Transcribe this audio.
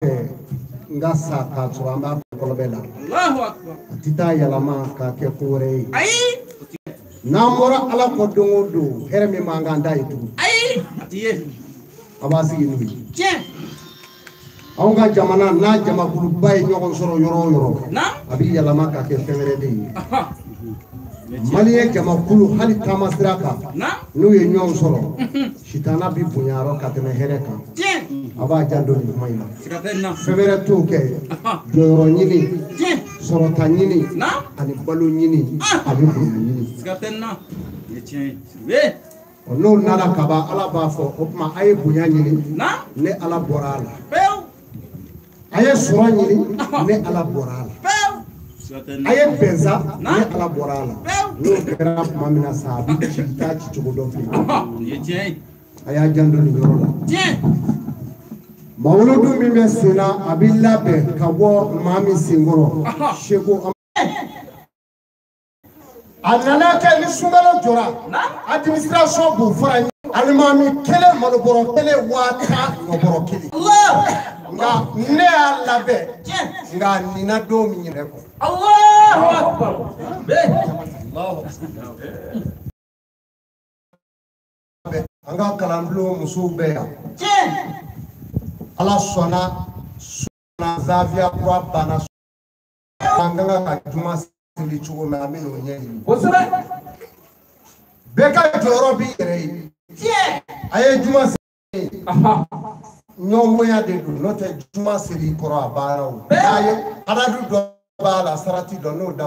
Fɛ n ka sa k'a sɔrɔ an b'a kɔlɔbɛ la. A tɛ taa yɛlɛma k'a kɛ ko wɛrɛ ye. N'an bɔra Ala kɔ don o don, hɛrɛ min b'an kan t'a ye tugun. A b'a sigi n'o ye. Anw ka jamana n'a jamakuluba ye ɲɔgɔn sɔrɔ yɔrɔ o yɔrɔ, a bɛ yɛlɛma ka kɛ fɛn wɛrɛ de ye. Maliyɛn jamakulu hali taama sira kan, n'u ye ɲɔgɔn sɔrɔ, sitana bɛ bonya yɔrɔ ka tɛmɛ hɛrɛ kan. A b'a janto nin kuma in na. Fɛn wɛrɛ t'o kɛ, jɔyɔrɔ ɲini, sɔrɔta ɲini, ani balo ɲini, ani bonya ɲini. N'o nana kaban, Ala b'a fɔ o tuma a ye bonya ɲini, ne Ala bɔra a la. A ye sɔrɔ ɲini, ne Ala bɔra a la. A ye bɛn sa, ne Ala bɔra a la. N'o kɛra tuma min na sa, a bɛ ci t'a ci cogo dɔn bilen. A y'a janto nin yɔrɔ la. Mawuludu min bɛ sen na, a bɛ labɛn ka bɔ maa min senkɔrɔ, seko. A nana kɛ ni sunkalo jɔra, administration b'u fara alimami kelen malobɔrɔ kelen 10,000 ɲɔbɔrɔ kelen. Nka ne y'a labɛn, nka nin na don min yɛrɛ kɔ. An ka kalanbulon musow bɛ yan. Ala sɔnna zaviya kura banna, an ka kan ka juma seli cogo min, an bɛ n'o ɲɛɲini. Bɛɛ ka jɔyɔrɔ b'i yɛrɛ ye. A ye juma seli, ɲɔgɔn bonya de don, n'o tɛ juma seli kɔrɔ a baara o. N'a ye adadu dɔ b'a la, sarati dɔ n'o da.